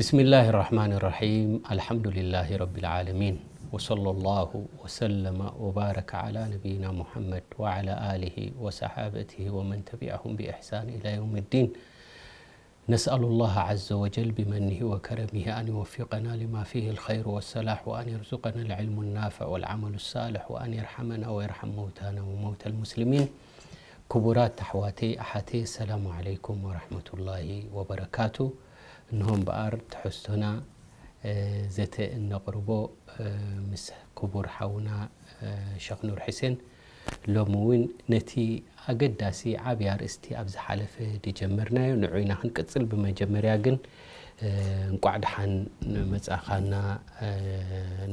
بسم الله الرحمن الرحيم. الحمد لله رب العالمين. وصلى الله وسلم وبارك على نبينا محمد وعلى آله وصحابته ومن تبعهم بإحسان إلى يوم الدين. نسأل الله عز وجل بمنه وكرمه أن يوفقنا لما فيه الخير والصلاح، وأن يرزقنا العلم النافع والعمل الصالح، وأن يرحمنا ويرحم موتانا وموتى المسلمين. ክቡራት ኣሕዋተይ ኣሓተይ፣ ሰላሙ ዓለይኩም ወራሕመቱላሂ ወበረካቱ። እንሆ እምበኣር ትሕዝቶና፣ እ፣ ዘተ እነቕርቦ፣ እ፣ ምስ ክቡር ሓውና፣ እ፣ ሸኽ ኑር ሕሴን፣ ሎሚ እውን ነቲ ኣገዳሲ ዓብዪ ኣርእስቲ ኣብ ዝሓለፈ ዝጀመርናዮ ንዑ ኢና ክንቅጽል። ብመጀመርያ ግን፣ እ፣ እንቋዕ ደሓን መጻእካና፣ እ፣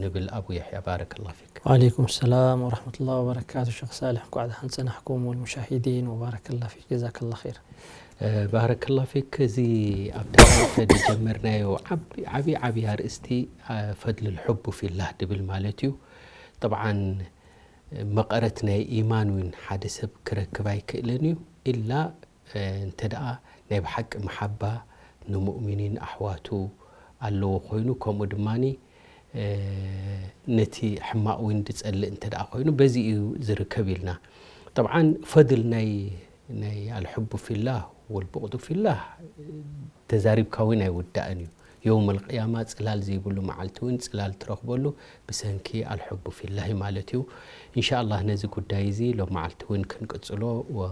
ንብል። ኣቡ የሕያ፣ ባረከላ ፊክ። وعليكم السلام ورحمة الله وبركاته. ሸኽ ሳልሕ፣ እንቋዕ ደሓን ጸናሕኩም፣ والمشاهدين، وبارك الله فيك، جزاك الله خير. እ፣ ባረከላ ፊክ። እዚ ኣብ ተሓለፈ ዝጀመርናዮ ዓቢ፣ ዓቢ፣ ዓቢ ኣርእስቲ፣ እ፣ ፈድል الحب في الله ድብል ማለት እዩ። ጠብዓን መቐረት ናይ ኢማን እውን ሓደ ሰብ ክረክብ ኣይክእልን እዩ፣ ኢላ፣ እ፣ እንተ ደኣ ናይ ብሓቂ መሓባ ንሙእሚኒን ኣሕዋቱ ኣለዎ ኮይኑ፣ ከምኡ ድማኒ፣ እ፣ ነቲ ሕማቕ እውን ዝጸልእ እንተ ደኣ ኮይኑ፣ በዚ እዩ ዝርከብ ኢልና። ጠብዓን ፈድል ናይ፣ ናይ الحب في الله والبغض في الله ተዛሪብካ እውን ኣይውዳእን እዩ። የውመል ቅያማ ጽላል ዘይብሉ መዓልቲ እውን ጽላል ትረኽበሉ ብሰንኪ الحب في الله ማለት እዩ። ኢንሻኣላህ ነዚ ጉዳይ እዚ ሎም መዓልቲ እውን ክንቅጽሎ ወ-፣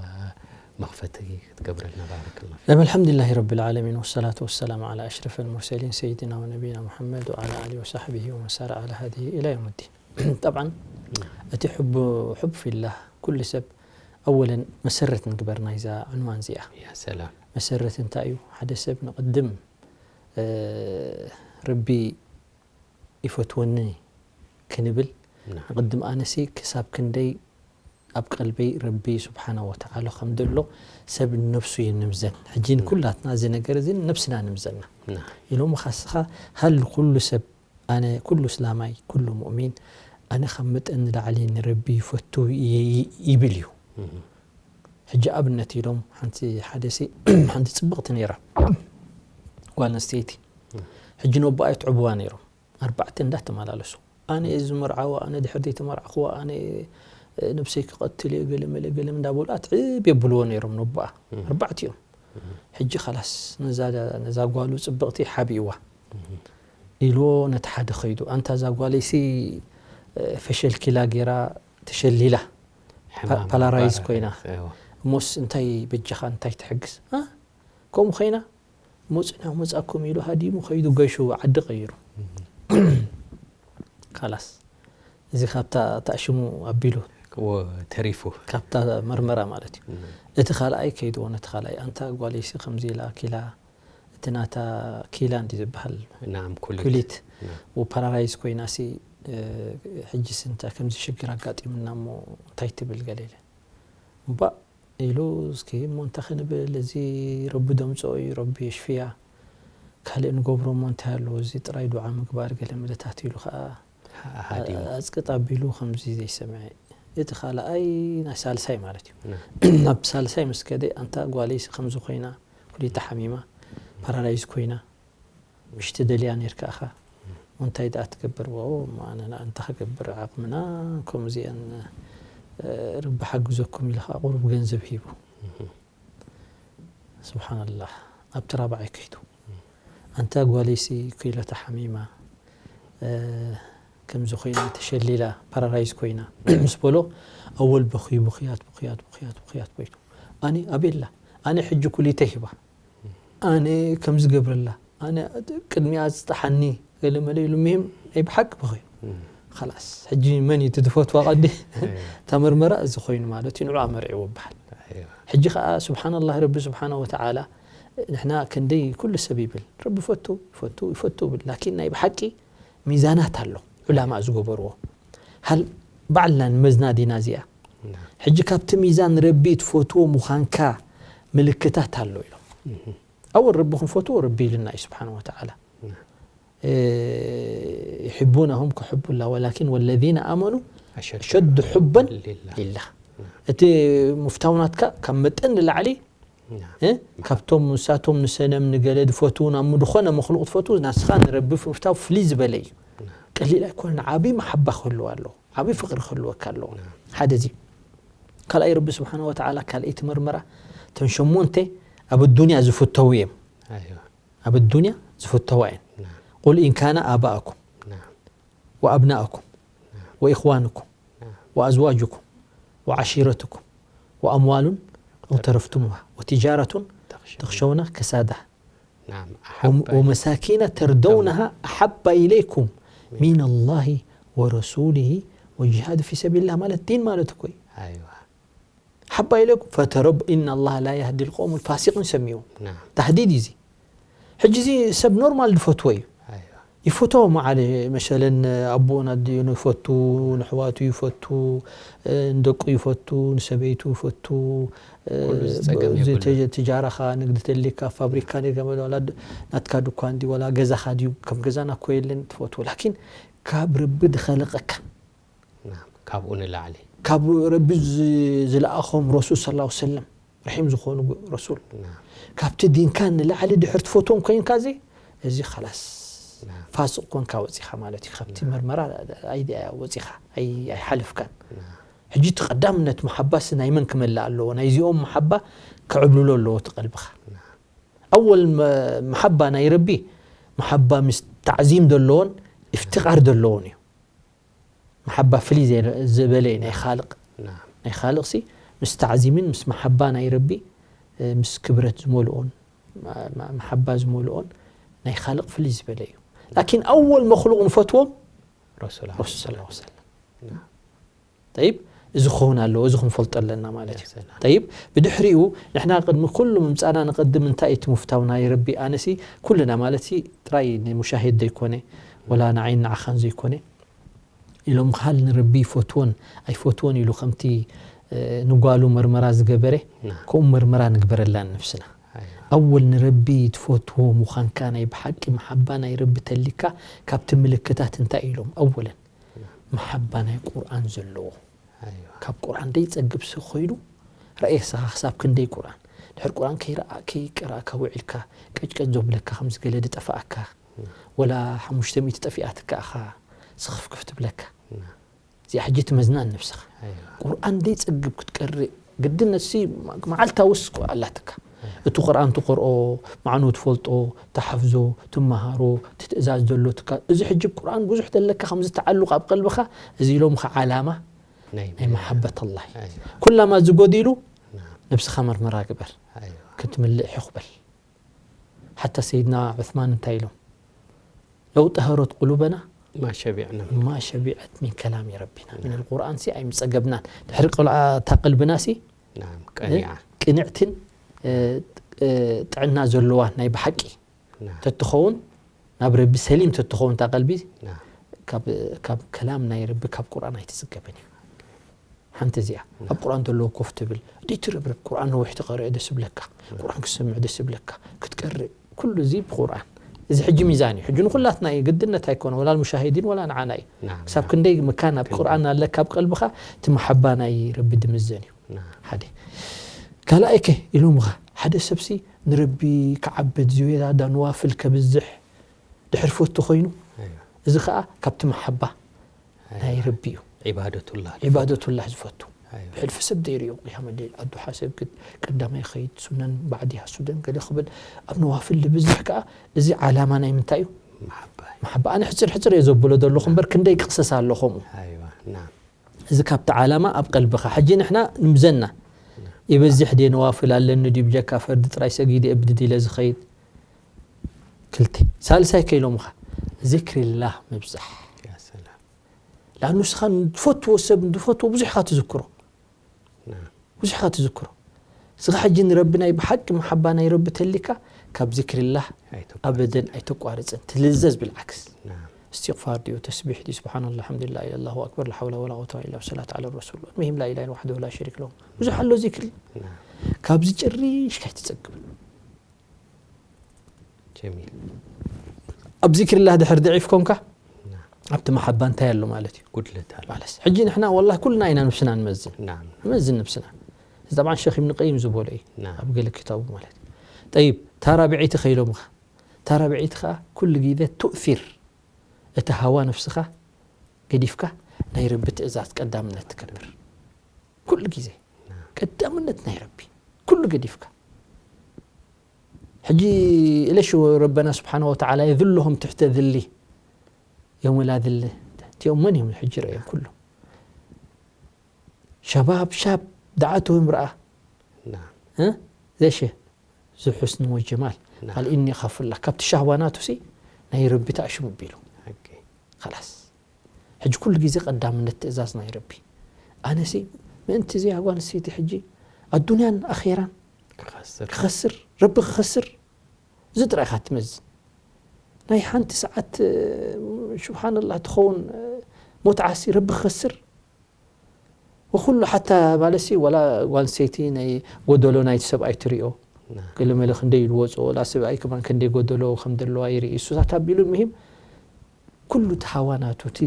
መኽፈቲ ክትገብረልና። ባረከላ ፊክ። طيب، الحمد لله رب العالمين، والصلاة والسلام على أشرف المرسلين سيدنا ونبينا محمد وعلى آله وصحبه ومن سار على هديه إلى يوم الدين. طبعا እቲ ሕቡ፣ ሕብ ፊላህ ኩሉ ሰብ ኣወለን መሰረት ንግበር ናይዛ ዕንዋን እዚኣ። ያ ሰላም። መሰረት እንታይ እዩ? ሓደ ሰብ ንቕድም፣ እ፣ ረቢ ይፈትወኒ ክንብል፣ ናም። ንቕድም ኣነሲ ክሳብ ክንደይ ኣብ ቀልበይ ረቢ ስብሓነ ወተዓላ ከም ዘሎ ሰብ ንነብሱ እዩ ንምዘን። ሕጂ ንኩላትና እዚ ነገር እዚ ንነብስና ንምዘና። ናም። ኢሎም ኻስኻ ሃል ኩሉ ሰብ ኣነ ኩሉ እስላማይ፣ ኩሉ ሙእሚን፣ ኣነ ካብ መጠን ንላዕሊ ንረቢ ይፈቱ ይ-፣ ይ-፣ ይብል እዩ። እህ። ሕጂ ኣብነት ኢሎም ሓንቲ ሓደሲ ሓንቲ ጽብቕቲ ነይራ ጓል ኣንስተይቲ። እህ። ሕጂ ነቦኣ ይትዕብዋ ነይሮም። ኣርባዕተ እንዳተመላለሱ። ኣነ እየ ዝመርዓዋ፣ ኣነ ድሕር ዘይተመርዓኽዋ፣ ኣነ፣ እ፣ ነብሰይ ክቐትል እየ፣ ገለ መለ፣ ገለ እንዳበሉ ኣትዕብ የብልዎ ነይሮም ነቦኣ። እህ። ኣርባዕቲኦም። እህ። ሕጂ ኻላስ ነዛ፣ ነዛ ጓሉ ጽብቕቲ ሓቢእዋ። እህ። ኢልዎ ነቲ ሓደ ኸይዱ፣ ኣንታ እዛ ጓለይሲ፣ እ፣ ፈሸል ኪላ ጌራ ተሸሊላ፣ ሕማም ፓ-፣ ፓላራይዝ ፓላራይዝ ኮይና። እዎ። እሞስ እንታይ በጃኻ፣ እንታይ ትሕግዝ? እ? ከምኡ ኸይና? እሞ ጽንሑ መጻኩም ኢሉ ሃዲሙ ኸይዱ ገሹ ዓዲ ቀይሩ። እህ። ካላስ። እዚ ካብታ ተኣሽሙ ኣቢሉ። እዎ፣ ተሪፉ። ካብታ መርመራ ማለት እዩ። እህ። እቲ ካልኣይ ከይድዎ ነቲ ካልኣይ፣ ኣንታ ጓለይሲ ከምዚ ኢላ ኪላ፣ እቲ ናታ ኪላ እንዲ ዝበሃል ናም፣ ኩሊት። ኩሊት። ናም። ወፓራላይዝ ኮይናሲ፣ እ፣ ሕጂስ እንታይ ከምዚ ሽግር ኣጋጢሙና እሞ እንታይ ትብል ገለ ኢለ። እምባእ ኢሉ፣ እስኪ እሞ እንታይ ክንብል፣ እዚ ረቢ ደምፅኦ እዩ፣ ረቢ የሽፍያ። ካልእ ንገብሮ እሞ እንታይ ኣለዎ፣ እዚ ጥራይ ዱዓ ምግባር ገለ መለታት ኢሉ ከዓ ሃዲሙ። ኣጽቅጥ ኣቢሉ ከምዚ ዘይሰምዐ። እቲ ካልኣይ ናይ ሳልሳይ ማለት እዩ። ና። ናብ ሳልሳይ ምስ ከደ፣ ኣንታ ጓለይሲ ከምዚ ኮይና፣ ኩሊታ ሓሚማ፣ ፓራላይዝ ኮይና፣ ምሽቲ ደልያ ነይርካ ኢኻ። እንታይ ደኣ ትገብር? ዋው፣ እሞ ኣነ ንኣ እንታይ ክገብር፣ ዓቕምና ከምዚአን፣ እ፣ ረቢ ሓግዘኩም ኢሉ ኸዓ ቁሩብ ገንዘብ ሂቡ። እህ። ስብሓንላህ፣ ኣብቲ ራብዓይ ከይዱ። ኣንታ ጓለይሲ ኩሊታ ሓሚማ፣ እ፣ ከምዚ ኮይና ተሸሊላ፣ ፓራላይዝ ኮይና ምስ በሎ፣ ኣወል በኽዩ፣ ብኽያት፣ ብኽያት፣ ብኽያት፣ ብኽያት በይቱ። ኣነ ኣቤላ፣ ኣነ ሕጂ ኩሊተይ ሂባ፣ ኣነ ከምዚ ገብረላ፣ ኣነ ቅድሚኣ ዝጠሓኒ፣ ገለ መለ ኢሉ፣ ምሂም ናይ ብሓቂ በኽዩ። እም። ኸላስ፣ ሕጂ መን እዩ እቲ ትፈትዋ ቀዲ? እየ። እታ መርመራ እዚ ኮይኑ ማለት እዩ፣ ንዕኣ መርዒዎ በሃል። እየ። ሕጂ ኸዓ፣ ስብሓንላህ፣ ረቢ ስብሓነ ወተዓላ፣ ንሕና ክንደይ ኩሉ ሰብ ይብል፣ ረቢ ይፈቱ፣ ይፈቱ፣ ይፈቱ ይብል። ላኪን ናይ ብሓቂ ሚዛናት ኣሎ፣ ዑላማእ ዝገበርዎ። ሃል ባዕልና ንመዝና ዲና እዚኣ? ና። ሕጂ ካብቲ ሚዛን ረቢ ትፈትዎ ምዃንካ ምልክታት ኣሎ ኢሎም። እህ። ኣወል ረቢ ክንፈትዎ ረቢ ኢልና እዩ ስብሓነ ወተዓላ። ና። እ፣ يحبونهم كحب الله ولكن والذين آمنوا أشد أشد حبا لله. لله. ና። እቲ ምፍታው ናትካ ካብ መጠን ንላዕሊ እ? ካብቶም ንሳቶም ንሰነም ንገለ ዝፈትዉ ናብ ዝኾነ መክሉቕ ትፈትዉ ናስኻ ንረቢ ፍታው ፍልይ ዝበለ እዩ። ቀሊል ኣይኮነን። ዓብዪ መሓባ ክህልዎ ኣለዎ። ዓብዪ ፍቕሪ ክህልወካ ኣለዎ። ሓደ እዚ። ካልኣይ ረቢ ስብሓን ወተዓላ ካልኣይቲ መርመራ እተን ሸሞንተ ኣብ ኣዱንያ ዝፍተዉ እዮም። ኣብ ኣዱንያ ዝፍተዋ እየን። ቁል ኢን ካነ ኣባእኩም ወኣብናእኩም ወኢኽዋንኩም ወኣዝዋጅኩም ወዓሺረትኩም ወኣምዋሉን እቕተረፍቱሙሃ ወቲጃረቱን ተኽሸውነ ከሳዳ ወመሳኪነ ተርደውነሃ ኣሓባ ኢለይኩም ሚን ኣላሂ ወረሱሊሂ ወጅሃድ ፊ ሰቢልላህ ማለት ዲን ማለት እኮ እዩ። ሓባ ኢለኩም ፈተረብ ኢነ ኣላህ ላ ያህዲ ልቀውም ልፋሲቂን ሰሚዎም። ታህዲድ እዩ እዚ። ሕጂ እዚ ሰብ ኖርማል ዝፈትዎ እዩ። ይፈትዎ መዓለ መሸለን ኣቦኡን ኣዲኡን ይፈቱ፣ ንሕዋቱ ይፈቱ፣ ንደቁ ይፈቱ፣ ንሰበይቱ ይፈቱ። ትጃራኻ ንግዲ ተሊካ ፋብሪካ ገመ ናትካ ድኳን ድዩ ወላ ገዛኻ ድዩ ከም ገዛና እኮ የለን ትፈትዎ ላኪን ካብ ረቢ ድኸለቀካ ካብኡ ንላዕሊ ካብ ረቢ ዝለኣኾም ረሱል ስ ላ ሰለም ርሒም ዝኾኑ ረሱል ካብቲ ዲንካ ንላዕሊ ድሕር ትፈትዎም ኮይንካ እዚ እዚ ላስ ፋስቕ ኮንካ ወፂኻ ማለት እዩ። ካብቲ መርመራ ወፂኻ ኣይሓለፍካን። ሕጂ እቲ ቀዳምነት መሓባሲ ናይ መን ክመልእ ኣለዎ? ናይዚኦም መሓባ ክዕብልሎ ኣለዎ እቲ ቀልብኻ። ኣወል መሓባ ናይ ረቢ መሓባ ምስ ታዕዚም ዘለዎን እፍትቃር ዘለዎን እዩ። መሓባ ፍልይ ዝበለ እዩ ናይ ካልቕ ናይ ካልቕሲ ምስ ታዕዚምን ምስ መሓባ ናይ ረቢ ምስ ክብረት ዝመልኦን መሓባ ዝመልኦን ናይ ካልቕ ፍልይ ዝበለ እዩ። ላኪን ኣወል መክሉቕ ንፈትዎም ረሱል ረሱል ስ ላ ሰለም ጠይብ እዚ ክኸውን ኣለዎ። እዚ ክንፈልጦ ኣለና ማለት እዩ። ጠይብ ብድሕሪኡ ንሕና ቅድሚ ኩሉ ምምፃና ንቐድም እንታይ እቲ ምፍታው ናይ ረቢ ኣነሲ ኩልና ማለት ጥራይ ንሙሻሂድ ዘይኮነ ወላ ንዓይን ንዓኻን ዘይኮነ ኢሎም ካል ንረቢ ይፈትዎን ኣይፈትዎን ኢሉ ከምቲ ንጓሉ መርመራ ዝገበረ ከምኡ መርመራ ንግበረላ ንነብስና። ኣወል ንረቢ ትፈትዎ ምዃንካ ናይ ብሓቂ መሓባ ናይ ረቢ ተሊካ ካብቲ ምልክታት እንታይ ኢሎም ኣወለን መሓባ ናይ ቁርኣን ዘለዎ ካብ ቁርኣን ደይፀግብ ሲ ኮይኑ ረእየ ስኻ ክሳብ ክንደይ ቁርኣን ድሕር ቁርኣን ከይረኣ ከይቀረእካ ውዒልካ ቀጭቀጭ ዘብለካ ከምዚ ገለ ድጠፋኣካ ወላ ሓሙሽተ ሚእቲ ጠፊኣትካ እኻ ስኽፍክፍ ትብለካ። እዚኣ ሕጂ ትመዝና ንነብስኻ። ቁርኣን ደይፀግብ ክትቀርእ ግድነት ሲ መዓልታዊ ስ ኣላትካ። እቲ ቁርኣን ትቆርኦ፣ ማዕኑ ትፈልጦ፣ ትሓፍዞ፣ ትመሃሮ፣ እቲ ትእዛዝ ዘሎ ትካ እዚ ሕጂ ቁርኣን ብዙሕ ዘለካ ከምዚ ተዓሉቕ ኣብ ቀልብኻ እዚ ኢሎምኻ ዓላማ ናይ መሓበት ኣላህ እዩ። ኩላማ እዚ ጎዲሉ ነብስኻ መርመራ ግበር ክትምልእ ሕኹ በል። ሓታ ሰይድና ዑስማን እንታይ ኢሎም ለው ጠሀረት ቁሉበና ማ ሸቢዕና ማ ሸቢዐት ሚን ከላሚ ረቢና ሚን ልቁርኣን ሲ ኣይምፀገብናን። ድሕሪ ቆልዓ እታ ቀልብና ሲ ናም ቀኒዓ ቅንዕትን ጥዕና ዘለዋ ናይ ብሓቂ ተትኸውን ናብ ረቢ ሰሊም ተትኸውን እታ ቀልቢ ካብ ከላም ናይ ረቢ ካብ ቁርኣን ኣይትፅገብን እዩ። ሓንቲ እዚኣ ኣብ ቁርኣን ዘለዎ ኮፍ ትብል ደይትርብርብ ቁርኣን ነዊሕ ተቐርአ ደስ ብለካ ቁርኣን ክሰምዕ ደስ ብለካ ክትቀርእ ኩሉ እዚ ብቁርኣን እዚ ሕጂ ሚዛን እዩ። ሕጂ ንኩላትና እዩ ግድነት ኣይኮነ ወላ ሙሻሂዲን ወላ ንዓና እዩ። ክሳብ ክንደይ ምካን ኣብ ቁርኣን ኣለካ ኣብ ቀልብኻ እቲ መሓባ ናይ ረቢ ድምዘን እዩ። ሓደ ካልኣይ ከ ኢሎምኻ ሓደ ሰብሲ ንረቢ ክዓብድ ዝያዳ ነዋፍል ከብዝሕ ድሕር ፈቱ ኮይኑ እዚ ከዓ ካብቲ መሓባ ናይ ረቢ እዩ። ዒባደቱላህ ዒባደቱላህ ዝፈቱ ብሕልፊ ሰብ ዘይሪኦ ቅያመ ሌል ኣዱሓ ሰግድ ቀዳማይ ኸይድ ሱነን ባዕድያ ሱደን ገለ ክብል ኣብ ነዋፍል ልብዝሕ ከዓ እዚ ዓላማ ናይ ምንታይ እዩ? መሓባ። ኣነ ሕፅር ሕፅር እየ ዘብሎ ዘለኹ እምበር ክንደይ ክቕሰስ ኣሎ ከምኡ። እዚ ካብቲ ዓላማ ኣብ ቀልብኻ ሕጂ ንሕና ንምዘና ይበዝሕ ድየ ነዋፍል ኣለኒ ድዩ ብጀካ ፈርዲ ጥራይ ሰጊደ እብድድ ኢለ ዝኸይድ ክልተ ሳልሳይ ከኢሎምኻ ዚክሪላህ ምብዛሕ። ላኣኑ ንስኻ ንትፈትዎ ሰብ ንትፈትዎ ብዙሕ ኢኻ ትዝክሮ ብዙሕ ኢኻ ትዝክሮ። ንስኻ ሕጂ ንረቢ ናይ ብሓቂ መሓባ ናይ ረቢ ተሊካ ካብ ዚክሪላህ ኣበደን ኣይተቋርፅን ትልዘዝ ብልዓክስ እስትቕፋር ድዩ ተስቢሕ ድዩ ስብሓንላ ሓምድላ ኢላ ላሁ ኣክበር ላሓውላ ወላ ቁወተ ኢላ ሰላት ዓለ ረሱል ሚሂም ላኢላ ወሕደሁ ላ ሸሪክ ለሁ ብዙሕ ኣሎ ዚክሪ ካብዚ ጭሪሽ ካይትፀግብ ጀሚል ኣብ ዚክሪላህ ድሕር ድዒፍ ኮንካ ኣብቲ መሓባ እንታይ ኣሎ ማለት እዩ ጉድለት ኣሎ ማለት ሕጂ ንሕና ወላሂ ኩልና ኢና ነብስና ንመዝን ናም ንመዝን ነብስና እዚ ጠብዓን ሸኽ ኢብን ቀይም ዝበሎ እዩ ናም ኣብ ገለ ክታቡ ማለት እዩ። ጠይብ፣ እታ ራብዐይቲ ከይሎምኻ፣ እታ ራብዐይቲ ኸዓ ኩሉ ግዜ ትእሲር እቲ ሃዋ ነፍስኻ ገዲፍካ ናይ ረቢ ትእዛዝ ቀዳምነት ትገብር። ኩሉ ግዜ ቀዳምነት ናይ ረቢ ኩሉ ገዲፍካ። ሕጂ እለሽ ረበና ስብሓነ ወተዓላ የዝልሁም ትሕተ ዝሊ የውመ ላ ዝለ ትሕቲኦም መን እዮም ሕጂ ረእዮም ኩሉ ሸባብ ሻብ ደዓትሁም ረኣ ናም እ? ዘሸ ዙ ሑስኒ ወጀማል ናም ቃል ኢኒ ኻፉላ ካብቲ ሻህዋ ናቱ ሲ ናይ ረቢ ተኣሽሙ ቢሉ ኦኬ ኸላስ። ሕጂ ኩሉ ግዜ ቀዳምነት ትእዛዝ ናይ ረቢ። ኣነሲ ምእንቲ እዚኣ ጓል ኣንስተይቲ ሕጂ ኣዱንያን ኣኼራን ክኸስር ክኸስር ረቢ ክኸስር እዚ ጥራይ ኢኻ ትመዝን። ናይ ሓንቲ ሰዓት እ፣ ሱብሓነላህ ትኸውን እ፣ ሞትዓሲ ረቢ ክኸስር ወኩሉ ሓታ ማለትሲ ዋላ ጓል ኣንስተይቲ ናይ ጎደሎ ናይቲ ሰብኣይ ትሪኦ ናም ገለ መለ ክንደይ ኢሉ ወፅኦ ወላ ሰብኣይ ከማን ክንደይ ጎደሎ ከም ዘለዋ ይርኢ እሱታት ኣቢሉ ምሂም ኩሉ እቲ ሃዋ ናቱ እቲ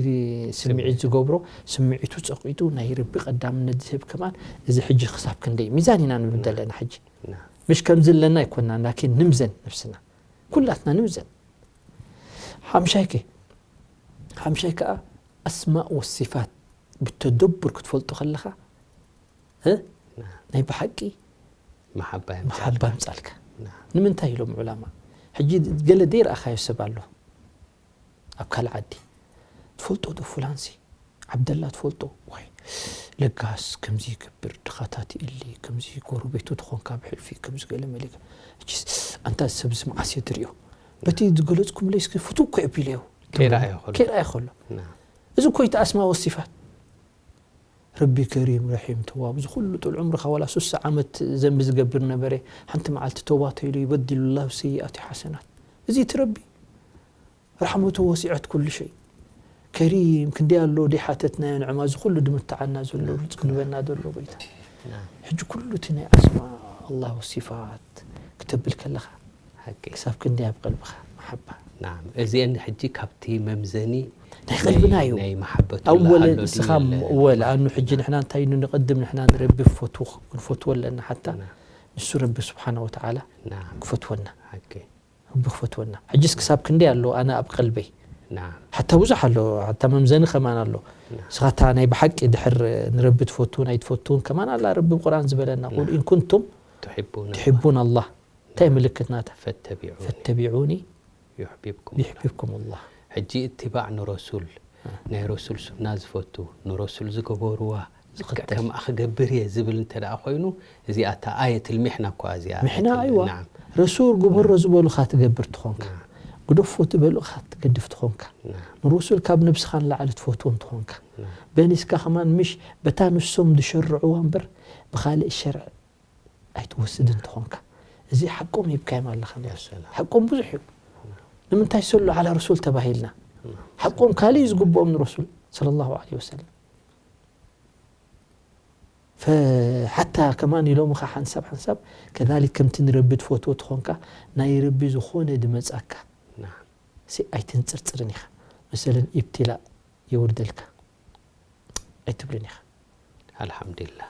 ስምዒት ዝገብሮ ስምዒቱ ፀቂጡ ናይ ረቢ ቀዳምነት ዝህብ ከማን እዚ ሕጂ ክሳብ ክንደይ ሚዛን ኢና ንብል ዘለና ሕጂ ናም ምሽ ከምዚ ኣለና ኣይኮና ላኪን ንምዘን ነብስና ኩላትና ንምዘን ሓምሻይከ ሓምሻይ ከዓ ኣስማእ ወሲፋት ብተደቡር ክትፈልጦ ከለኻ እ? ናም ናይ ብሓቂ መሓባ መሓባ ምፃልካ ናም ንምንታይ ኢሎም ዑላማ ሕጂ ገለ ዘይረኣኻዮ ሰብ ኣሎ ኣብ ካልእ ዓዲ ትፈልጦ ዶ ፍላንሲ ዓብደላ ትፈልጦ ዋይ ለጋስ ከምዚ ይገብር ድኻታት ይእሊ ከምዚ ጎረቤቱ ትኾንካ ብሕልፊ ከምዚ ገለ መሊካ ሕጂ ኣንታ ሰብ ዝምዓስ እየ ትሪኦ በቲ ዝገለፅኩምለይ እስኪ ፍትው እኮ የቢለዮ ከይረኣዮ ከሎ። ከይረኣዮ ከሎ ናም እዚ እኮ እቲ ኣስማ ወሲፋት ረቢ ከሪም ረሒም ተዋብ እዚ ኩሉ ጡል ዕምርኻ ዋላ ሱሳ ዓመት ዘንቢ ዝገብር ነበረ ሓንቲ መዓልቲ ተውባ ተይሉ ይበድሉ ላሁ ሰይኣቲ ሓሰናት እዚ እቲ ረቢ ራሕመቱ ወሲዐት ኩሉ ሸይ ከሪም ክንደይ ኣሎ ደይ ሓተትናዮ ንዕማ እዚ ኩሉ ድምትዓና ዘሎ ርዝቂ ድበና ዘሎ ጎይታ ናም ሕጂ ኩሉ እቲ ናይ ኣስማ ኣላህ ወሲፋት ክተብል ከለኻ ሓቂ ክሳብ ክንደይ ኣብ ቀልብኻ መሓባ ናም እዚአን ሕጂ ካብቲ መምዘኒ ናይ ቀልብና እዩ ናይ መሓበቱ ኣወለ ኣሎ ድዩ ንስኻ የለን? ወለ ኣኑ ሕጂ ንሕና እንታይ ኢሉ ንቐድም ንሕና ንረቢ ንፈትዎ ክንፈትዎ ኣለና ሓታ ናም ንሱ ረቢ ስብሓነ ወተዓላ ናም ክፈትወና ሓቂ ረቢ ክፈትወና ሕጂስ ክሳብ ክንደይ ኣሎ ኣነ ኣብ ቀልበይ ናም ሓታ ብዙሕ ኣሎ ሓታ መምዘኒ ከማን ኣሎ ንስኻታ ናይ ብሓቂ ድሕር ንረቢ ትፈቱ ናይ ትፈቱን ከማን ኣላ ረቢ ቁርኣን ዝበለና ቁል ኢን ኩንቱም ትሕቡን ትሕቡን ኣላህ እንታይ ምልክት ናታ ፈተቢዑ ፈተቢዑኒ ዩሕቢብኩም ይሕቢብኩም ኣላህ ሕጂ እትባዕ ንረሱል ናይ ረሱል ሱና ዝፈቱ ንረሱል ዝገበርዋ ልክዕ ዝኽተል። ከምኣ ክገብር እየ ዝብል እንተ ደኣ ኮይኑ እዚኣ እታ ኣየት ልሚሕና እኳ እዚኣ ምሕና ኣይትል- ኣይዋ ናዓም ረሱል ግበሮ ዝበሉኻ ትገብር ትኾንካ ናዓም ግደፎ ትበሉኻ ትገድፍ ትኾንካ ናዓም ንረሱል ካብ ነብስኻ ንላዕሊ ትፈትዎ እንትኾንካ ናዓም በኒስካ ከማን ምሽ በታ ንሶም ዝሸርዕዋ እምበር ብኻልእ ሸርዕ ኣይትወስድን ትኾንካ እዚ ሓቆም ሂብካዮም ኣለኻ ያ ሰላም ሓቆም ብዙሕ እዩ ንምንታይ ሰሉ ዓላ ረሱል ተባሂልና ሓቆም ካልእ እዩ ዝግብኦም ንረሱል صلى الله عليه وسلم ፈሓታ ከማን ኢሎምኻ ሓንሳብ ሓንሳብ ከዛሊክ ከምቲ ንረቢ ትፈትዎ ትኾንካ ናይ ረቢ ዝኾነ ድመጻካ ናዓም ሲ ኣይትንጽርጽርን ኢኻ መሰለን ኢብትላእ የውርደልካ ኣይትብልን ኢኻ ኣልሓምዱሊላህ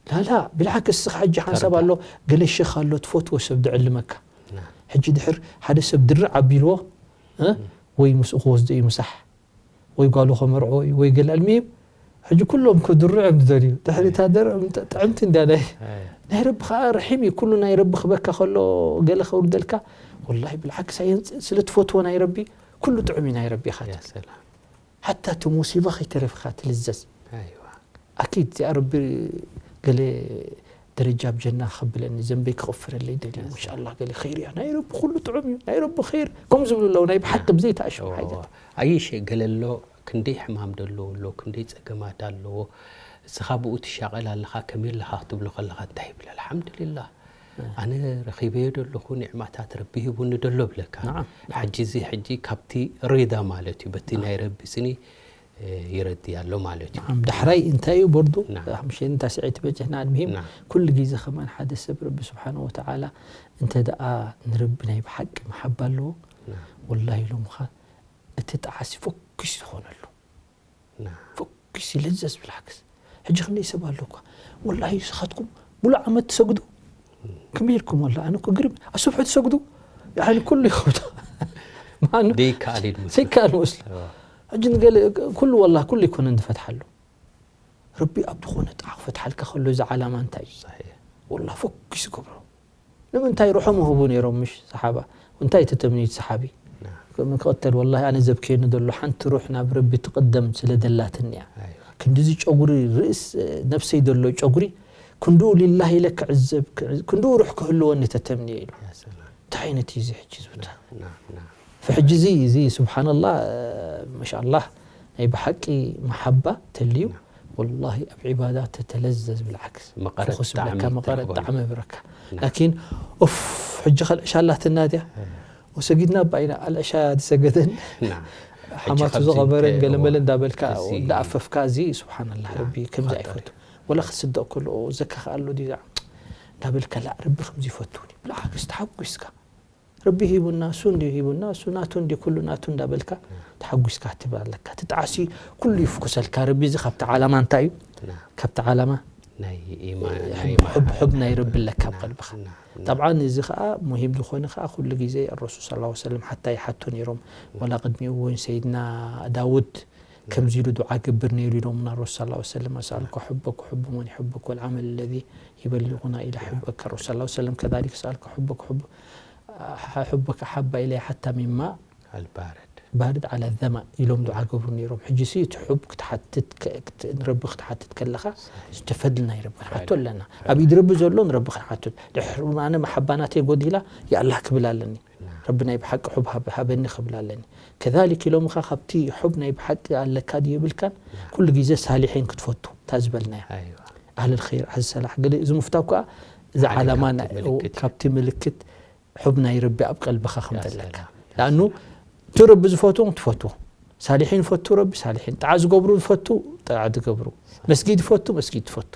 ላላ ብልዓክ እስኻ ሕጂ ሓንሳብ ኣሎ ገለ ሸኽ ኣሎ ትፈትዎ ሰብ ድዕልመካ ናዓም ሕጂ ድሕር ሓደ ሰብ ድርዕ ኣቢልዎ እ? ወይ ምስኡ ክወስዶ እዩ ምሳሕ ወይ ጓሉ ከመርዖ እዩ ወይ ገለ ኣልሚም ሕጂ ኩሎም ክድርዑ እዮም ዝደልዩ ድሕሪ እታ ደርዕ ጥዕምቲ እንድያ ናይ ኣይ ናይ ረቢ ከዓ ርሒም እዩ ኩሉ ናይ ረቢ ክበካ ከሎ ገለ ከውርደልካ ወላሂ ብልዓክስ ኣየንፅእ ስለ ትፈትዎ ናይ ረቢ ኩሉ ጥዑም እዩ ናይ ረቢ ኢኻ ያ ሰላም ሓታ እቲ ሙሲባ ከይተረፍኻ ትልዘዝ ኣይዋ ኣኪድ እዚኣ ረቢ ገለ ደረጃ ኣብ ጀና ከብለኒ ዘንበይ ክቕፍረለይ ደልዩ እንሻላ ገለ ኸይር እያ ናይ ረቢ ኩሉ ጥዑም እዩ ናይ ረቢ ኸይር ከምኡ ዝብሉ ኣለዉ ናይ ብሓቂ ብዘይተኣሽሙ ሓይታት ኣይሸ ገለ ኣሎ ክንደይ ሕማም ደለዎ ኣሎ ክንደይ ፀገማት ኣለዎ እስኻ ብኡ ትሻቐል ኣለኻ ከመይ ኣለኻ ክትብሎ ከለኻ እንታይ ይብል ኣልሓምዱሊላህ ኣነ ረኺበዮ ደለኹ ኒዕማታት ረቢ ሂቡኒ ደሎ ብለካ ነዓም። ሕጂ እዚ ሕጂ ካብቲ ሪዳ ማለት እዩ በቲ ናይ ረቢ ስኒ እ፣ ይረዲ ኣሎ ማለት እዩ ነዓም። ዳሕራይ እንታይ እዩ ቦርዱ ነዓም። ሓሙሽተ ታስዐይቲ በጀህና ኣልምሂም ነዓም። ኩሉ ግዜ ከማን ሓደ ሰብ ረቢ ስብሓን ወተዓላ እንተ ደኣ ንረቢ ናይ ብሓቂ መሓባ ኣለዎ ነዓም። ወላሂ ኢሎምኻ እቲ ጣዓሲ ፎኪስ ዝኾነሉ ነዓም። ፎኪስ ይልዘዝ ብልዓክስ ሕጂ ክንደይ ሰብ ኣሎ እኳ ወላሂ ንስኻትኩም ሙሉእ ዓመት ትሰግዱ? ከመይ ኢልኩም? ወላ ኣነ እኮ ግርም። ኣሱብሒ ትሰግዱ? ያኒ ኩሉ ይኸብዶ። ማኑ? ደይከኣል እዩ ዝመስል። ዘይከኣል መስሎ። ሕጂ ንገለ ኩሉ፣ ወላ ኩሉ ኣይኮነን ዝፈትሓሉ። ረቢ ኣብ ዝኾነ ጣዕ ክፈትሓልካ ከሎ እዚ ዓላማ እንታይ እዩ? صحيح. ወላ ፎኪስ ገብሮ። ንምንታይ ርሖም ይህቡ ነይሮም? ምሽ ሰሓባ እንታይ ተተምኒት ሰሓቢ? ክቕተል፣ ወላሂ ኣነ ዘብክየኒ ዘሎ ሓንቲ ሩሕ ናብ ረቢ ትቕደም ስለ ደላትኒ እያ። ኣይዋ። ክንድዚ ጨጉሪ ርእስ ነፍሰይ ዘሎ ጨጉሪ ክንድኡ ሊላሂ ኢለ ክዕዘብ፣ ክዕዝ-፣ ክንድኡ ሩሕ ክህልወኒ ተተምንየ ኢሉ። ያ ሰላም። እንታይ ዓይነት እዩ እዚ ሕጂ ዝብታ? ና፣ ና። ፈሕጂ እዚ፣ እዚ ስብሓንላህ፣ ማሻኣላህ፣ ናይ ብሓቂ መሓባ ተልዩ። ወላሂ ኣብ ዒባዳ ተተለዘዝ ብልዓክስ። መቐረት ፍኹስ ብለካ፣ ጣዕሚ መቐረት ትረኽበሉ። ጣዕሚ ብረካ። ላኪን ኡፍ፣ ሕጂ ኸልዕሻ ኣላትና ድያ? ወሰጊድና ባይና ኣልዕሻ ዝሰገደን ና። ሓማቱ ሕጂ ዝቐበረን ከምዚ ገለመለ እንተ-፣ እንዳበልካ እዚ እንዳኣፈፍካ፣ እዚ ስብሓንላህ ና፣ ረቢ ከምዚ ኸጠር ኣይፈቱ። ወላ ክስደቅ ከሎ ዘካ ከኣሎ ድዩ እንዳበልካ፣ ላ ረቢ ከምዚ ይፈቱኒ ብልዓክስ ተሓጒስካ። ረቢ ሂቡና፣ እሱ እንዲ ሂቡና፣ እሱ ናቱ እንዲ ኩሉ ናቱ እንዳበልካ ተሓጒስካ ትብል ኣለካ። እቲ ጣዕሲ ኩሉ ይፍኩሰልካ። ረቢ እዚ ካብቲ ዓላማ እንታይ እዩ? ና። ካብቲ ዓላማ ናይ ኢማን፣ ናይ ሕብ፣ ሕብ፣ መሓ-፣ ሕብ ናይ ረቢ ኣለካ ኣብ ና፣ ቀልብኻ። ና፣ ና። ጠብዓን እዚ ኸዓ ሙሂም ዝኾነ ኸዓ ኩሉ ግዜ ረሱል ሰለላሁ ዐለይሂ ወሰለም ሓታ ይሓቱ ነይሮም። ወላ ቅድሚኡ እውን ሰይድና ዳውድ ከምዚ ኢሉ ዱዓ ገብር ነይሩ ኢሎምና ረሱል ሰለላሁ ዐለይሂ ወሰለም፣ أسألك حبك وحب من يحبك والعمل الذي يبلغنا إلى حبك. ረሱል ሰለላሁ ዐለይሂ ወሰለም كذلك أسألك حبك وحب حبك أحب إلي حتى من ماء ኣልባረድ። ባርድ على الظمأ ኢሎም ዱዓ ገብሩ ነይሮም። ሕጂ ሲ እቲ ሑብ ክትሓትት ከ-፣ ክት-፣ ንረቢ ክትሓትት ከለኻ ዝተፈድል ናይ ረቢ ክንሓቶ ኣለና። ኣብ ኢድ ረቢ ዘሎ ንረቢ ክንሓቶ። ድሕሪ ኣነ መሓባ ናተይ ጎዲላ፣ ያ ኣላህ ክብል ኣለኒ። ረቢ ናይ ብሓቂ ሑብ ሃብ-፣ ሃበኒ ክብል ኣለኒ። ከዛሊክ ኢሎምኻ ካብቲ ሑብ ናይ ብሓቂ ኣለካ ድዩ የብልካን፣ ኩሉ ግዜ ሳሊሒን ክትፈቱ፣ እታ ዝበልናያ። ኣይዋ። ኣህለል ኸይር፣ ኣህለል ሰላሕ፣ ገለ እዚ ምፍታው ከኣ እዚ ሓደ ዓላማ ካብቲ ናይ-፣ ምልክት እዩ። ካብቲ ምልክት ሑብ ናይ ረቢ ኣብ ቀልብኻ ከም ያ ዘለካ። ሰላም። ለኣኑ እቲ ረቢ ዝፈትዎ ትፈትዎ። ሳሊሒን ፈቱ ረቢ፣ ሳሊሒን። ጣዓ ዝገብሩ ዝፈቱ፣ ጣዓ ዝገብሩ። መስጊድ ይፈቱ፣ መስጊድ ትፈቱ።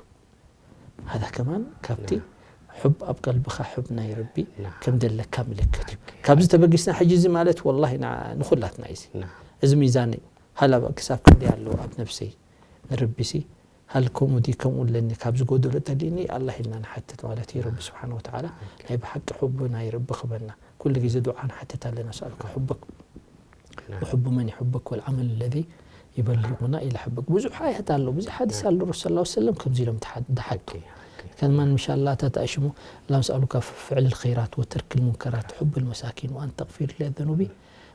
ሃዛ ከማን ካብቲ ሑብ ኣብ ቀልብኻ ሑብ ናይ ረቢ ናም። ከም ዘለካ ምልክት እዩ። ኦኬ። ካብዚ ተበጊስና ሕጂ እዚ ማለት ወላሂ ና-፣ ንኹላትና እዩ እዚ። ናም። እዚ ሚዛን እዩ። ሃላ ክሳብ ክንደይ ኣለዎ ኣብ ነብሰይ ንረቢሲ? ሃል ከምኡ ድዩ ከምኡ ኣለኒ? ካብ ዝጎደሎ ተሊኒ ኣላህ ኢልና ንሓትት ማለት እዩ። ረቢ ስብሓን ወተዓላ ናይ ብሓቂ ሑብ ናይ ረቢ ክበና። ኩሉ ግዜ ዱዓ ንሓትት ኣለና። سألك حبك وحب من يحبك والعمل الذي يبلغنا إلى حبك. ብዙሕ ኣያት ኣሎ፣ ብዙሕ ሓዲስ ኣሎ። ረሱል ሰለላሁ ዐለይሂ ወሰለም ከምዚ ኢሎም ተሓ-፣ ዝሓቱ። ኦኬ፣ ኦኬ። ከማን ምሻላ እታ ተኣሽሙ اللهم أسألك فعل الخيرات وترك المنكرات وحب المساكين وأن تغفر لي ذنوبي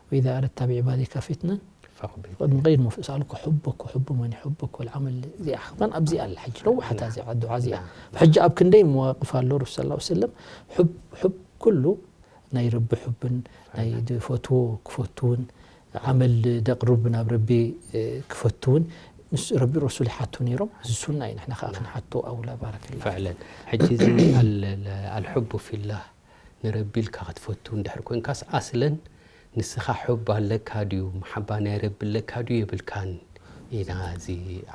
وإذا أردت بعبادك فتنة ፈቕቢድ። من غير مف-، أسألك حبك وحب من يحبك والعمل እዚኣ ከማን ኣብዚ ኣላ ሕጂ ነዋሕታ እዚኣ ዱዓ እዚኣ። ሕጂ ኣብ ክንደይ መዋቅፍ ኣሎ ረሱል ሰለላሁ ዐለይሂ ወሰለም ሑብ፣ ሑብ ኩሉ ናይ ረቢ ሑብን ናይ ዝፈትዎ ክፈትውን ዓመል ደቕርብ ናብ ረቢ፣ እ፣ ክፈትውን ምስ ረቢ ረሱል ይሓቱ ነይሮም። እዚ ሱና እዩ፣ ንሕና ከዓ ክንሓቶ ኣውላ። ባረከላ። ፈዕለን። ሕጂ እዚ ኣል-፣ ኣልሑቡ ፊላህ ንረቢ ኢልካ ክትፈቱ እንድሕር ኮንካስ ኣስለን ንስኻ ሑብ ኣለካ ድዩ፣ መሓባ ናይ ረቢ ኣለካ ድዩ የብልካን ኢና። እዚ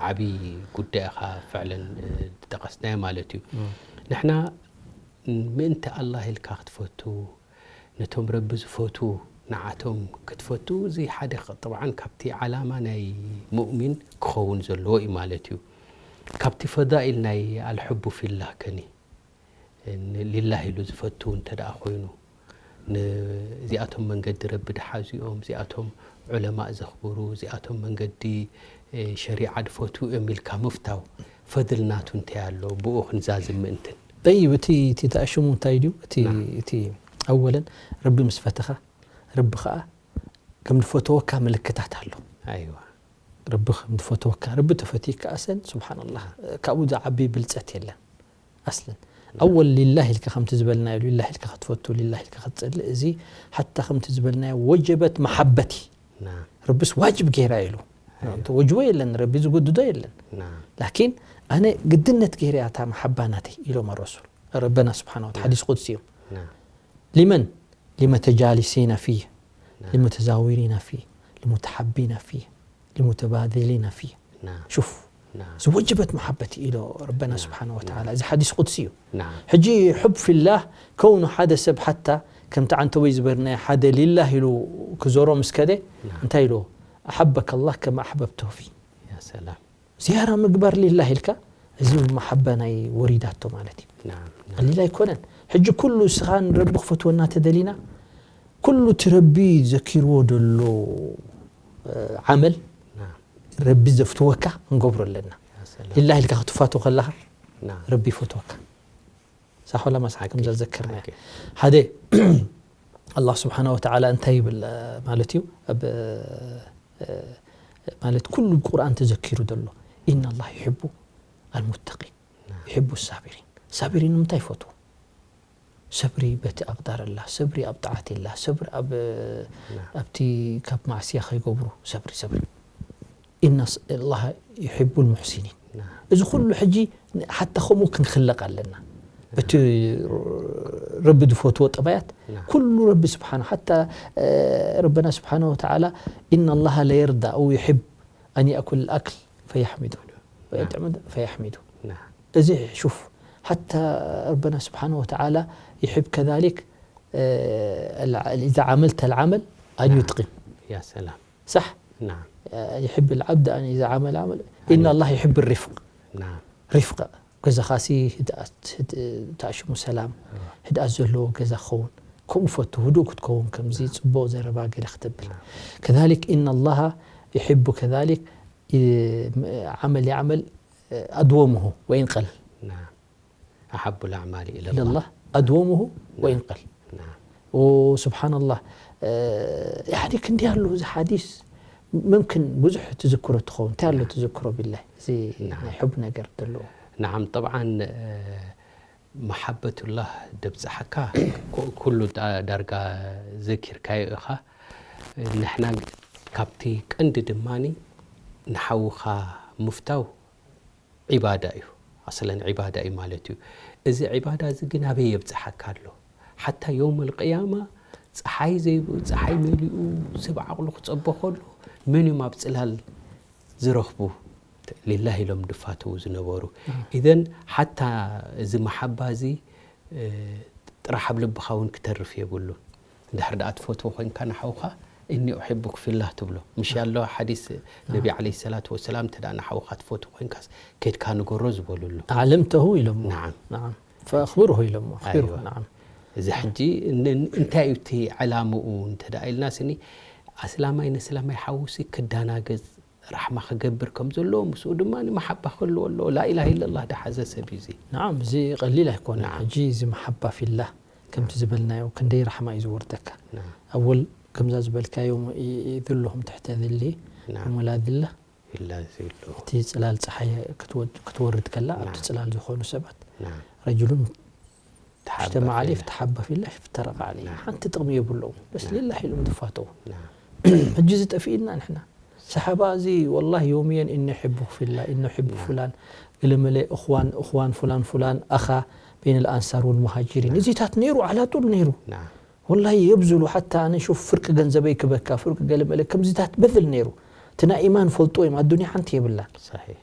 ዓብዪ ጉዳይ ኢኻ ፈዕለን፣ እ፣ ዝጠቐስናዮ ማለት እዩ። ንሕና ምእንቲ ኣላህ ኢልካ ክትፈቱ፣ ነቶም ረቢ ዝፈቱ ንዓቶም ክትፈቱ፣ እዚ ሓደ ኸ-፣ ጠብዓን ካብቲ ዓላማ ናይ ሙእሚን ክኸውን ዘለዎ እዩ ማለት እዩ። ካብቲ ፈዳኢል ናይ ኣልሑቡ ፊላህ ከኒ ን-፣ ሊላህ ኢሉ ዝፈቱ እንተ ደኣ ኮይኑ፣ ን-፣ እዚኣቶም መንገዲ ረቢ ድሓዙ እዮም፣ እዚኣቶም ዑለማእ ዘኽብሩ፣ እዚኣቶም መንገዲ፣ እ፣ ሸሪዓ ድፈትዉ እዮም ኢልካ ምፍታው፣ ፈድል ናቱ እንታይ ኣሎ? ብኡ ክንዛዝም ምእንትን። ጠይብ፣ እቲ፣ እቲ ተኣሽሙ እንታይ ድዩ? እቲ፣ ናም። እቲ ኣወለን ረቢ ምስ ፈተኻ፣ ረቢ ኸኣ ከም ዝፈተወካ ምልክታት ኣሎ። ኣይዋ። ረቢ ከም ዝፈተወካ፣ ረቢ ተፈትዩካ ኣሰን፣ ስብሓንላህ፣ ካብኡ ዝዓቢ ብልጸት የለን። ኣስለን። ኣወል ሊላህ ኢልካ ከምቲ ዝበልናዮ፣ ሊላህ ኢልካ ክትፈቱ፣ ሊላህ ኢልካ ክትጸልእ፣ እዚ ሓታ ከምቲ ዝበልናዮ ወጀበት መሓበት እዩ። ናም። ረቢስ ዋጅብ ገይራ ኢሉ። ኣይዋ። እንተ ወጅቦ የለን፣ ረቢ ዝጉድዶ የለን። ናም። ላኪን ኣነ ግድነት ገይረ እያ እታ መሓባ ናተይ ኢሎም ኣረሱል። ረበና ስብሓን ወተዓላ ሓዲስ ቁድሲ እዩ። ናም። ሊመን? ሊመተጃሊሲና ፊህ፣ ናም። ሊሙተዛዊሪና ፊህ፣ ሊሙተሓቢና ፊህ፣ ሊሙተባዚሊና ፊህ። ናም። ሹፍ፣ ናም። ዝወጀበት መሓበት ኢሎ ረበና ናም። ስብሓን ወተዓላ። ናም። እዚ ሓዲስ ቁድሲ እዩ። ናም። ሕጂ ሑብ ፊላህ ከውኑ ሓደ ሰብ ሓታ ከምቲ ዓንተወይ ዝበርናዮ ሓደ ሊላህ ኢሉ ክዞሮ ምስ ከደ ናም። እንታይ ኢልዎ? ኣሓበከ ኣላህ ከማ ኣሕበብተሁ ፊ። ያ ሰላም። ዝያራ ምግባር ሊላህ ኢልካ እዚ መሓባ ናይ ወሪዳቶ ማለት እዩ። ናም ቀሊል ኣይኮነን። ሕጂ ኩሉ እስኻ ንረቢ ክፈትወና ተደሊና ኩሉ እቲ ረቢ ዘኪርዎ ዘሎ ዓመል ናም ረቢ ዘፍትወካ ክንገብሮ ኣለና። ያ ሰላም ሊላሂ ኢልካ ክትፋቶ ከለኻ ናም ረቢ ይፈትወካ። ሳሖላ መስሓ ከምዛ ዘከርና ሓቂ ሓደ ኣላህ ስብሓነ ወተዓላ እንታይ ይብል ማለት እዩ ኣብ ማለት ኩሉ ቁርኣን ተዘኪሩ ዘሎ إن الله يحب المتقين يحب الصابرين ሳቢሪን ንምንታይ ይፈትዎ ሰብሪ በቲ ኣቅዳር ኣላ ሰብሪ ኣብ ጣዓት ኣላ ሰብሪ ኣብ ኣብቲ ካብ ማዕስያ ከይገብሩ ሰብሪ ሰብሪ إن الله يحب المحسنين እዚ ኩሉ ሕጂ ሓታ ከምኡ ክንክለቅ ኣለና በቲ ረቢ ዝፈትዎ ጠባያት ኩሉ ረቢ ስብሓን ሓታ ረበና ስብሓን ወተዓላ إن الله لا يرضى أو يحب أن يأكل الأكل فيحمده ويطعم فيحمده እዚ ሹፍ ሓታ ረበና ስብሓን ወተዓላ يحب كذلك إذا عملت العمل أن يتقن ያ ሰላም صح ናም يحب العبد أن إذا عمل عمل إن الله يحب الرفق ናም ሪፍቅ ገዛኻሲ ህድኣት ህድ- ተኣሽሙ ሰላም ህድኣት ዘለዎ ገዛ ክኸውን ከምኡ ፈቱ ህዱእ ክትከውን ከምዚ ፅቡቅ ዘረባ ገለ ክትብል كذلك إن الله يحب كذلك ዓመል يعمل أدومه وإن قل ናም أحب الأعمال إلى إلى الله الله أدومه وإن قل ናም وسبحان الله يعني ክንደይ ኣሎ እዚ ሓዲስ ممكن ብዙሕ ትዝክሮ ትኸውን እንታይ ኣሎ ትዝክሮ ቢላሂ እዚ ናይ ሕብ ነገር ዘለዎ نعم طبعا መሓበቱላህ ደብፅሓካ ኩ- ኩሉ ዳ- ዳርጋ ዘኪርካዮ ኢኻ። ንሕና ካብቲ ቀንዲ ድማ ንሓውኻ ምፍታው ዒባዳ እዩ። ኣስለን ዒባዳ እዩ ማለት እዩ። እዚ ዒባዳ እዚ ግን ኣበይ የብፅሓካ ኣሎ? ሓታ የውመል ቅያማ ፀሓይ ዘይብኡ ፀሓይ መሊኡ ሰብ ዓቕሉ ክፀቦ ከሎ መን እዮም ኣብ ፅላል ዝረኽቡ ሊላህ ኢሎም ድፋተው ዝነበሩ። ኢዘን ሓታ እዚ መሓባ እዚ ጥራሕ ኣብ ልብኻ እውን ክተርፍ የብሉን። እንድሕር ደኣ ትፈትዎ ኮይንካ ንሓውኻ እኒ ኡሒቡክ ፊላህ ትብሎ ምሽ ኣሎ ሓዲስ ነቢ ዓለይሂ ሰላቱ ወሰላም እንተ ደኣ ንሓውኻ ትፈትዎ ኮይንካስ ከድካ ንገሮ ዝበሉሉ። ኣዕለምተሁ ኢሎሞ ነዓም። ነዓም ፈኣኽብርሁ ኢሎሞ ኣኽቢርሁ ኣይዋ። ነዓም እዚ ሕጂ ን- እንታይ እዩ እቲ ዕላምኡ እንተ ደኣ ኢልና ስኒ ኣስላማይ ነስላማይ ሓውሲ ክዳናገጽ ራሕማ ክገብር ከም ዘለዎ ምስኡ ድማ ንመሓባ ክህልዎ ኣለዎ። ላኢላሃ ኢለላህ ደሓዘ ሰብ እዩ እዚ። ነዓም እዚ ቀሊል ኣይኮነ ነዓም። ሕጂ እዚ መሓባ ፊላህ ከምቲ ዝበልናዮ ክንደይ ራሕማ እዩ ዝወርደካ ነዓም። ኣወል ከምዛ ዝበልካዮ ይ- ይድለኹም ትሕተ ዝሊ ነዓም። እሙላ ዝላ ኢላ ዝብሉ እቲ ፅላል ፀሓይ ክትወድ- ክትወርድ ከላ ኣብቲ ነዓም። ፅላል ዝኾኑ ሰባት ነዓም። ረጅሉን ተሓባ ሽተማ ዓለይ ፊላህ። ተሓባ ፊላህ ይፍተረቃ ዓለይ ነዓም። ሓንቲ ጥቕሚ የብለዎም በስ ነዓም። ሊላህ ኢሎም ዝፋተው ነዓም። ሕጂ እዚ ጠፊእና ንሕና ሰሓባ እዚ ወላሂ ዮምየን እነ ሕቡክ ፊላ እነ ሕቡ ፍላን ገለመለ እኽዋን እኽዋን ፍላን ፍላን ኣኻ በይን ልኣንሳር ወልሙሃጅሪን እዚታት ነይሩ ዓላጡል ነይሩ ነዓም። ወላሂ የብዝሉ ሓታ ኣነ ሹፍ ፍርቂ ገንዘበይ ክበካ ፍርቂ ገለመለ ከምዚታት በዝል ነይሩ እቲ ናይ ኢማን ፈልጦ እዮም ኣዱኒያ ሓንቲ የብላን ሰሒሕ።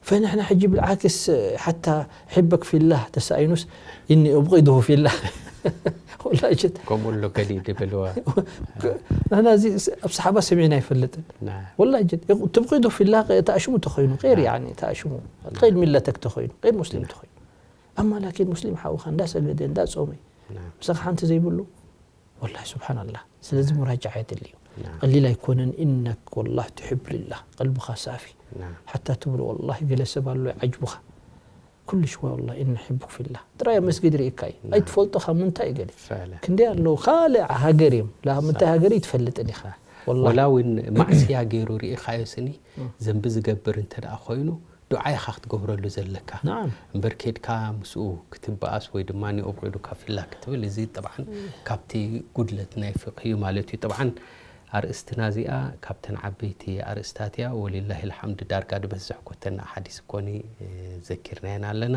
ፈንሕና ሕጂ ብልዓክስ ሓታ ሕበክ ፊላህ ተሳኢኑስ እኒ እብቂድሁ ፊላህ ወላ ጀት ከምኡ ኣሎ ገሊ ድብልዋ። ንሕና እዚ ኣብ ሰሓባ ሰሚዕና ኣይፈልጥን ነዓም። ወላ ጀት ትብቂዱ ፊላህ ተኣሽሙ ተኾይኑ ር ነዓም። ያኒ ተኣሽሙ ር ሚለተክ ተኾይኑ ር ሙስሊም ተኾይኑ ኣማ ላኪን ሙስሊም ሓውኻ እንዳሰገደ እንዳጾመ ነዓም። ምሳኻ ሓንቲ ዘይብሉ ወላሂ ስብሓንላህ ስለዚ ሙራጃዓ የድሊ እዩ ነዓም። ቀሊል ኣይኮነን ኢነክ ወላሂ ትሕብ ልላህ ቀልብኻ ሳፊ ነዓም። ሓታ ትብሎ ወላሂ ገለ ሰብ ኣሎ ይዓጅቡኻ ኩሉ ሽዋ ወላሂ እነ ሕቡክ ፊላህ ጥራይ ኣብ መስጊድ ርኢካ እዩ ነዓም። ኣይትፈልጦ ካብ ምንታይ እዩ ገለ ፈለ። ክንደይ ኣለዉ ካልእ ሃገር እዮም ላ ምንታይ ሃገር እዩ ትፈልጥን ኢኻ ወላሂ ወላ እውን ማዕስያ ገይሩ ርኢኻዮ ስኒ ዘንቢ ዝገብር እንተ ደኣ ኮይኑ ዱዓ ኢኻ ክትገብረሉ ዘለካ ነዓም እምበር ኬድካ ምስኡ ክትበኣስ ወይ ድማ ኦብዒዱካ ፊላ ክትብል እዚ ጥብዓን ካብቲ ጉድለት ናይ ፍቅሂ እዩ ማለት እዩ። ጥብዓን ኣርእስትና እዚኣ ካብተን ዓበይቲ ኣርእስታት እያ። ወሊላሂ ልሓምድ ዳርጋ ዝበዝሕ ኮተና ሓዲስ ኮኒ ዘኪርናየን ኣለና።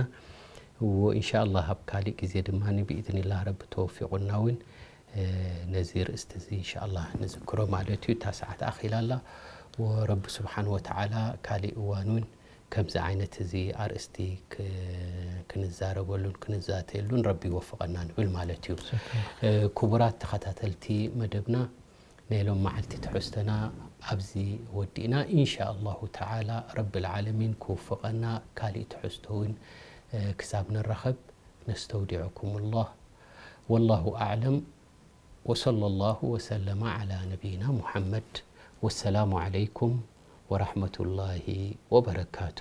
ወኢንሻ ኣላህ ኣብ ካሊእ ግዜ ድማ ብኢዝኒላህ ረቢ ተወፊቁና እውን ነዚ ርእስቲ እዚ ኢንሻ ኣላህ ንዝክሮ ማለት እዩ። እታ ሰዓት ኣኺላ ኣላ። ወረቢ ስብሓን ወተዓላ ካሊእ እዋን እውን ከምዚ ዓይነት እዚ ኣርእስቲ ክ- ክንዛረበሉን ክንዛተየሉን ረቢ ይወፍቐና ንብል ማለት እዩ። እ፣ ክቡራት ተኸታተልቲ መደብና ናይ ሎም መዓልቲ ትሕዝቶና ኣብዚ ወዲእና። ኢንሻ ኣላሁ ተዓላ ረብል ዓለሚን ክውፍቐና፣ ካሊእ ትሕዝቶ እውን ክሳብ ንራኸብ ነስተውዲዕኩም ኣላህ። ወላሁ ኣዕለም። ወሰለ ላሁ ወሰለመ ዓላ ነቢይና ሙሓመድ። ወሰላሙ ዓለይኩም ወራሕመቱላሂ ወበረካቱ።